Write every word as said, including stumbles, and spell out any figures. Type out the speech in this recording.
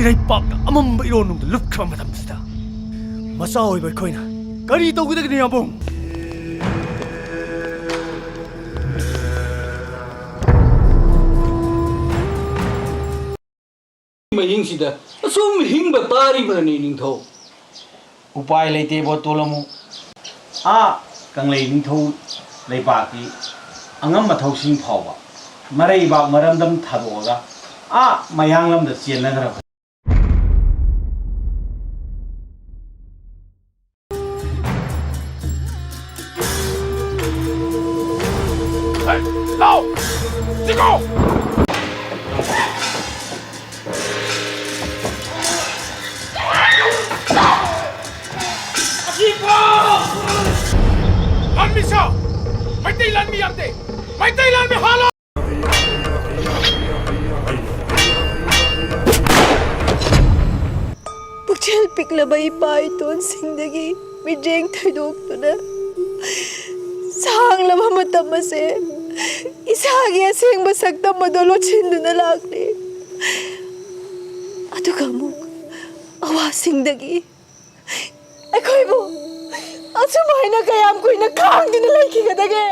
ꯏꯔꯩꯄꯥꯛꯅ ꯑꯃꯝꯕ ꯏꯔꯣꯟꯅꯨꯡꯗ ꯂꯨꯞꯈ꯭ꯔꯕ ꯃꯇꯝꯁꯤꯗ, ꯃꯆꯥ ꯑꯣꯏꯕ ꯑꯩꯈꯣꯏꯅ ꯀꯔꯤ ꯇꯧꯒꯗꯒꯦ, ꯌꯥꯝꯕꯨꯡ? ꯃꯍꯤꯡꯁꯤꯗ ꯑꯁꯨꯝ ꯍꯤꯡꯕ ꯇꯥꯔꯤꯕꯅꯤ, ꯅꯤꯡꯊꯧ꯫ ꯎꯄꯥꯏ ꯂꯩꯇꯦ, ꯕꯣꯇꯣꯜ ꯑꯃꯨꯛ꯫ ꯑꯥ ꯀꯪꯂꯩ ꯅꯤꯡꯊꯧ ꯂꯩꯕꯥꯛꯀꯤ ꯑꯉꯝꯕ ꯊꯧꯁꯤꯡ ꯐꯥꯎꯕ ꯃꯔꯩꯕꯥꯛ ꯃꯔꯝꯗꯝ ꯊꯥꯗꯣꯛꯑꯒ ꯑꯥ ꯃꯌꯥꯡꯂꯝꯗ ꯆꯦꯟꯅꯈ꯭ꯔꯕꯅꯤ꯫ ꯍꯩ, ꯂꯥꯎ! ꯆꯤꯡꯉꯣ! ꯂꯥꯟꯃꯤ ꯁꯥ! ꯃꯩꯇꯩ ꯂꯥꯟꯃꯤ ꯌꯥꯝꯗꯦ! ꯃꯩꯇꯩ ꯂꯥꯟꯃꯤ ꯍꯥꯠꯂꯣ! ꯄꯨꯛꯆꯦꯜ ꯄꯤꯛꯂꯕ ꯏꯄꯥ ꯏꯇꯣꯟꯁꯤꯡꯗꯒꯤ ꯃꯤꯠꯌꯦꯡ ꯊꯣꯏꯗꯣꯛꯇꯨꯅ ꯁꯥꯡꯂꯕ ꯃꯇꯝ ꯑꯁꯦ ꯏꯁꯥꯒꯤ ꯑꯁꯦꯡꯕ ꯁꯛꯇꯝ ꯑꯗꯨ ꯂꯣꯠꯁꯤꯟꯗꯨꯅ ꯂꯥꯛꯂꯤ꯫ ꯑꯗꯨꯒ ꯑꯃꯨꯛ ꯑꯋꯥꯁꯤꯡꯗꯒꯤ ꯑꯩꯈꯣꯏꯕꯨ ꯑꯁꯨꯃꯥꯏꯅ ꯀꯌꯥꯝ ꯀꯨꯏꯅ ꯈꯥꯡꯗꯨꯅ ꯂꯩꯈꯤꯒꯗꯒꯦ?